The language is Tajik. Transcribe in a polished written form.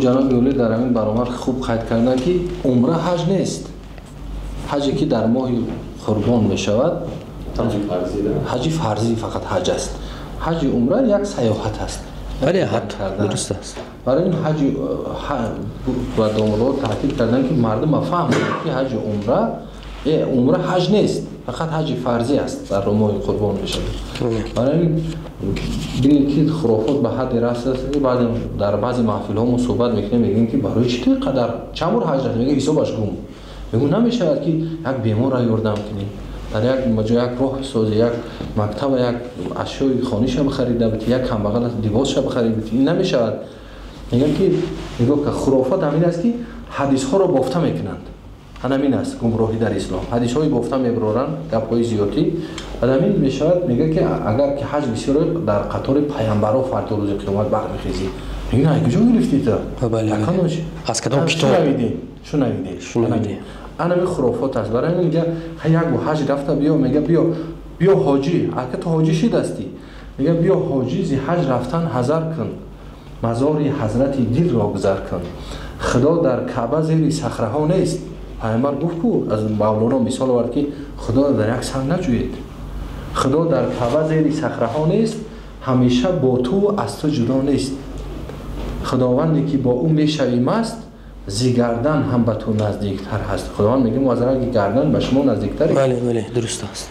Ҷаноби олӣ дар ҳамин баромад хуб қайд карданд, ки умра ҳаҷ нест. Ҳаҷе ки дар моҳи қурбон мешавад, ҳаҷи фарзӣ фақат ҳаҷ аст. Ҳаҷи умра як сайёҳат аст. Бале, дуруст аст. Барои ин ҳаҷи ва домулло таъкид карданд, ки мардум фаҳманд, ки ҳаҷи умра, умра ҳаҷ нест, фақат ҳаҷи фарзӣ аст, дар моҳи қурбон мешавад. Барои ин бинед, ки хурофот ба ҳадде расидааст, ки баъзе дар баъзе маҳфилҳо мо суҳбат мекунем, мегӯем, ки барои чӣ ту қадар чанд бор ҳаҷ рафтӣ? Мегӯяд, ҳисобаш гум. Мегӯ, намешавад, ки як беморро ёрдам кунӣ, дар як ҷо як роҳ бисозӣ, як мактаба як ашёи хониша бихарида битӣ, як камбағал либосша бихарида битӣ? Ин намешавад. Мегӯям, ки нигоҳ кар, хурофот ҳамин аст, ки ҳадисҳоро бофта мекунанд. Ҳамин аст гумроҳӣ дар ислом. Ҳадисҳои бофта мебароранд, гапҳои зиёдӣ. Баъд ҳамин мешавад, мегӯяд, ки агар ки ҳаҷ бисёр, дар қатори пайғамбарҳо фардо рӯзи қиёмат бармехезӣ. Мегӯяд, ай куҷо гирифтӣ ту? Аз кадом китоб? Шунавидӣ, шунавидӣ. Анами хурофот аст. Барои ҳамин мега, як бор ҳаҷ рафта биё, мега, биё, биё ҳоҷӣ, ака ту ҳоҷӣ шидастӣ. Мега, биё ҳоҷӣ, зи ҳаҷ рафтан ҳазар кун, мазори ҳазрати дилро гузар кун. Худо дар Каъба зери сахраҳо нест. Пайғамбар гуфт ку, аз Мавлоно мисол овард, ки Худоро дар як санг наҷӯед. Худо дар Каъба зери сахраҳо нест, ҳамеша бо ту, аз ту ҷудо нест. Худованде ки бо ӯ мешавӣ маст, зи гардан ҳам ба ту наздиктар ҳаст. Худованд мегӯяд, мо аз раги гардан ба шумо наздиктарем. Бале, бале, дуруст аст.